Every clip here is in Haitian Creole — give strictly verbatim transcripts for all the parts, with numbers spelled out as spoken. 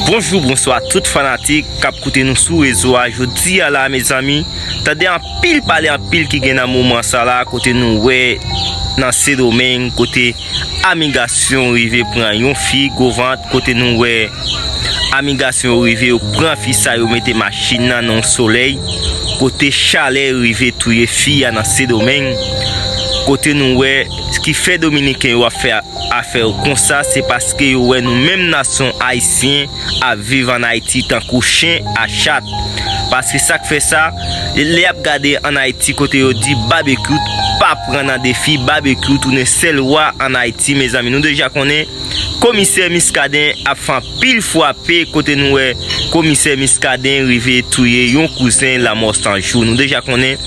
Bonjou, bonswa tout fanatik k ap koute nou sou rezo a. Jodi a la, mezanmi, tande anpil pale anpil ki gen nan moman sa la, kote nou wè nan Sendomeng, kote amigasyon rive pran yon fi gwo vant, kote nou wè amigasyon yo rive, yo pran fi sa, yo mete machin nan nan solèy, kote chalè rive touye fi a nan Sendomeng, kote nou wè ki fè dominiken yo ap fè afè yo konsa, se paske yo wè nou menm nasyon ayisyen ap viv ann Ayiti tankou chen a chat. Paske sa k fè sa, lè y ap gade ann Ayiti kote yo di Babekyou pa pran nan defi, Babekyou tounen sèl wa ann Ayiti, mezanmi. Nou deja konnen komisè Miskaden ap fè anpil frape, kote nou wè komisè Miskaden rive touye yon kouzen Lanmò San Jou. Nou deja konnen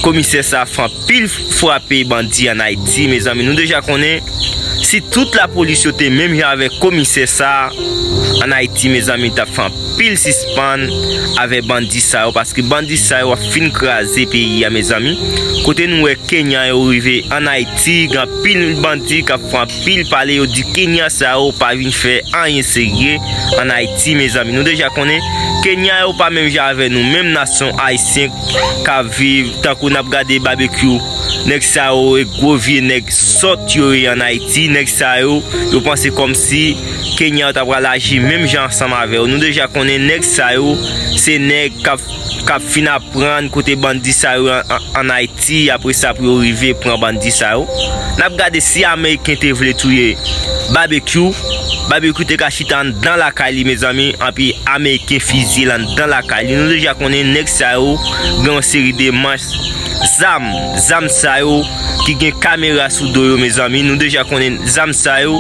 komisè sa ap fè anpil frape bandi ann Ayiti, mezanmi. Nou deja konnen si tout lapolis yo te menm jan avèk komisè sa ann Ayiti, mezanmi, t ap fè anpil sispann avèk bandi sa yo, paske bandi sa yo ap fin kraze peyi a, mezanmi. Kote nou wè Kenyan yo rive ann Ayiti, gen anpil bandi k ap fè anpil pale, yo di Kenyan sa yo pa vin fè anyen serye ann Ayiti, mezanmi. Nou deja konnen Kenyan yo pa menm jan avè nou menm nasyon ayisyen k ap viv, tankou n ap gade Babekyou. Nèg sa yo e gwo vye nèg sòt yo ye ann Ayiti. Nèg sa yo, yo panse kòmsi Kenyan yo ta pral aji menm jan ansanm avè yo. Nou deja konnen nèg sa yo, se nèg k ap, k ap fin aprann kote bandi sa yo an, an, ann Ayiti, apre sa pou yo rive pran bandi sa yo. N ap gade si Ameriken te vle touye Babekyou. Babekyou te ka chita anndan lakay li, mezanmi, anpi Ameriken fizye l anndan lakay li. Nou deja konnen nèg sa yo gen yon seri de manch zam, zam sa yo ki gen kamera sou do yo, mezanmi. Nou deja konnen zam sa yo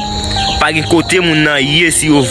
pa gen kote moun nan ye, si yo vle